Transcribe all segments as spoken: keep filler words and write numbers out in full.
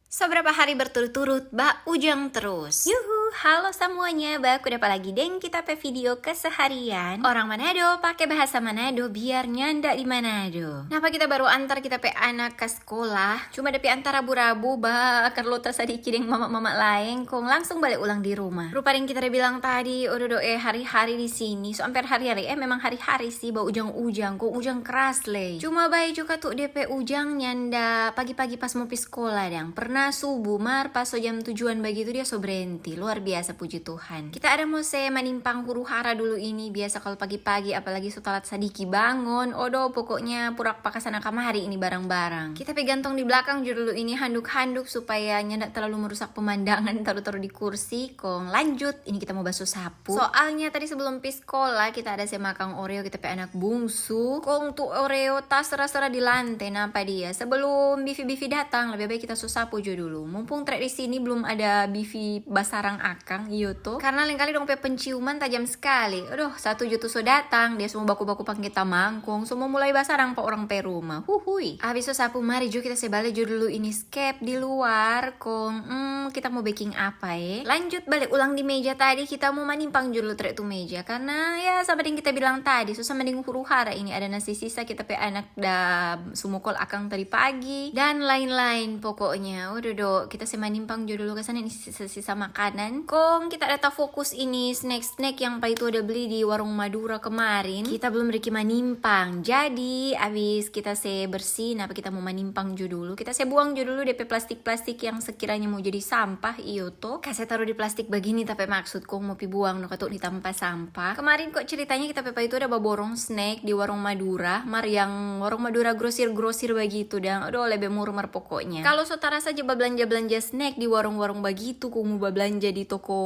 So berapa hari berturut-turut ba ujang terus. Yuhu, halo samuanya, baku dapa lagi deng kita pe video keseharian. Orang Manado pake bahasa Manado biar nyanda di Manado. Napa kita baru antar kita pe anak ka skolah, cuma da pi antar rabu-rabu ba Carlota sadiki deng mama-mama laeng, kong langsung bale ulang di rumah. Rupa deng kita da bilang tadi, ododo eh, hari-hari di sini, so amper hari-hari, eh, memang hari-hari sih, ba ujang-ujang, kong ujang keras lei. Cuma bae jo katu de pe ujang nyanda pagi-pagi pas mo pi skolah dang. Pernah subuh, mar pas so jam tujuan bagitu dia so brenti. Luar biasa, puji Tuhan. Kita ada mo se manimpang huru-hara dulu ini, biasa kalu pagi-pagi, apalagi so talat sadiki bangun, odo, pokoknya pura pa kasana kamari ini barang-barang. Kita pe gantong di blakang jo dulu ini handuk-handuk supaya nyanda talalu merusak pemandangan, taru-taru di kursi, kong lanjut, ini kita mo baso sapu. Soalnya tadi sebelum pi skolah, kita ada se makang Oreo kita pe anak bungsu, kong tu Oreo tasera-sera di lante, napa dia. Sebelum Bifi-Bifi datang, lebe bae kita so sapu jo dulu. Mumpung tre di sini belum ada Bifi basarang akang, iyo to. Karena lengkali dong pe penciuman tajam skali. Aduh, satu jo tu so datang, dia so mo baku-baku pangge tamang, kong so mo mulai basarang pa orang pe rumah. Huhui. Abis so sapu, mari jo kita se bale jo dulu ini skep di luar, kong, hmm, kita mo beking apa, eh? Lanjut bale ulang di meja tadi, kita mo manimpang jo dulu tre tu meja. Karena, ya, sama deng kita bilang tadi, so sama deng huru-hara ini ada nasi sisa kita pe anak da sumukol akang tadi pagi, dan lain-lain pokoknya. Ododo, kita se manimpang jo dulu ka sana, ini sisa-sisa makanan. Kong kita ada ta fokus ini snack-snack yang pa itu ada beli di warung Madura kemarin. Kita belum riki manimpang. Jadi, abis kita se bersih, napa kita mo manimpang jo dulu. Kita se buang jo dulu de pe plastik-plastik yang sekiranya mo jadi sampah, iyo to. Kase taru di plastik bagini, tapi maksud kong mo pi buang no katu di tampa sampah. Kemarin kok ceritanya kita pe pa itu ada baborong snack di warung Madura, mar yang warung Madura grosir-grosir bagitu dang. Aduh, lebe murmer pokoknya. Kalau so tarasa ja bablanja-blanja snack di warung-warung bagitu, kong mo bablanja di toko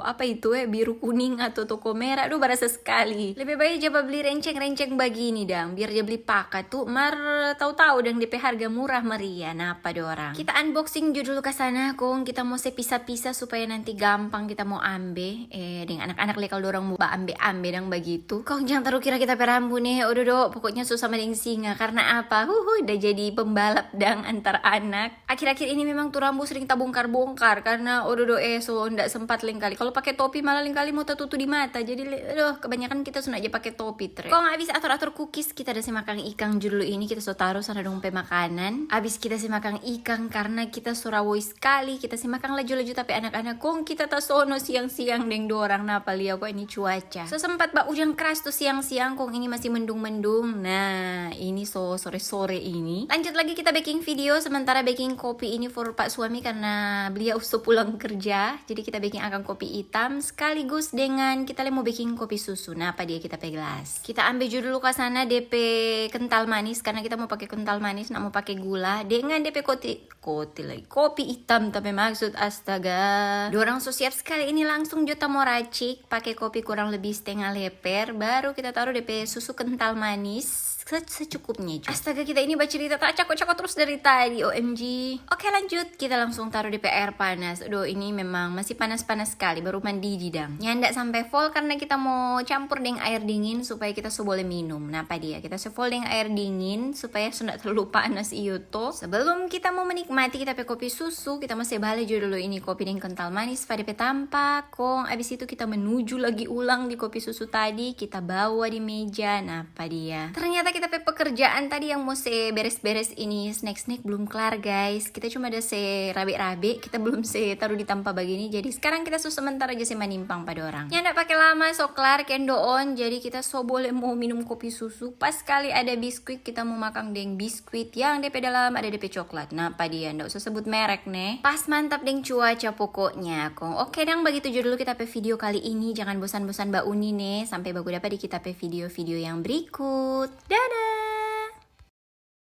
apa itu, eh, biru kuning atau toko merah, aduh, barasa skali. Lebe bae ja babli renceng-renceng bagini dang, biar ja bli pakat tu, mar tau-tau dang de pe harga murah meriah, napa dorang. Kita unboxing jo dulu ka sana, kong kita mo se pisa-pisa supaya nanti gampang kita mo ambe. Eh, deng anak-anak le, kalu dorang mo baambe-ambe dang bagitu. Kong jang taru kira kita pe rambu ne, ododo, pokoknya so sama deng singa. Karena apa? Huhu, da jadi pembalap dang antar anak. Akhir-akhir ini memang tu rambu sering tabongkar-bongkar karena ododo, eh, so nda sempat lengkali. Kalau pake topi malah lengkali mo tatutu di mata. Jadi, le-, aduh, kebanyakan kita so nda ja pake topi, tre. Kong abis ator-ator cookies, kita ada se makang ikang jo dulu ini, kita so taru sana dong pe makanan. Abis kita se makang ikang karena kita so rawoi skali, kita se makang laju-laju tapi anak-anak, kong kita tasono siang-siang deng dorang. Napa lia kwa ini cuaca. So sempat ba ujang keras tu siang-siang, kong ini masih mendung-mendung. Nah, ini so sore-sore ini. Lanjut lagi kita beking video, sementara beking kopi ini for pak suami karena beliau so pulang kerja. Jadi kita beking akang kopi hitam sekaligus dengan kita le mo beking kopi susu. Napa dia kita pe gelas. Kita ambe jo dulu ka sana de pe kental manis karena kita mo pake kental manis, nda mo pake gula, dengan de pe koti-, koti lagi. Kopi hitam, tapi maksud, astaga. Dorang so siap skali ini, langsung jo ta mo racik pake kopi kurang lebih stenga leper, baru kita taru de pe susu kental manis se-, secukupnya jo. Astaga, kita ini bacerita tacako-cako terus dari tadi, O M G. Oke, lanjut, kita langsung taru de pe aer panas. Aduh, ini memang masih panas-panas skali, baru mandidi dang. Nyanda sampe full karena kita mo campur deng aer dingin supaya kita so bole minum. Napa dia? Kita so full deng aer dingin supaya so nda terlalu panas, iyo to. Sebelum kita mo menikmati kita pe kopi susu, kita mo se bale jo dulu ini kopi deng kental manis pa de pe tampa. Kong abis itu kita menuju lagi ulang di kopi susu tadi, kita bawa di meja. Napa dia? Ternyata kita pe pekerjaan tadi yang mo se beres-beres ini snack-snack belum klar, guys. Kita cuma ada se rabe-rabe, kita belum se taru di tampa bagini. Jadi sekarang kita so sementara ja se manimpang pa dorang. Nyanda pake lama, so klar, kendo on. Jadi kita so bole mo minum kopi susu. Pas skali ada biskuit, kita mo makang deng biskuit yang de pe dalam ada de pe coklat. Napa dia? Nda usah sebut merek, ne. Pas mantap deng cuaca pokoknya, kong. Oke dang, bagitu jo dulu kita pe video kali ini. Jangan bosan-bosan ba uni, ne. Sampe baku dapa di kita pe video-video yang berikut. Dadah!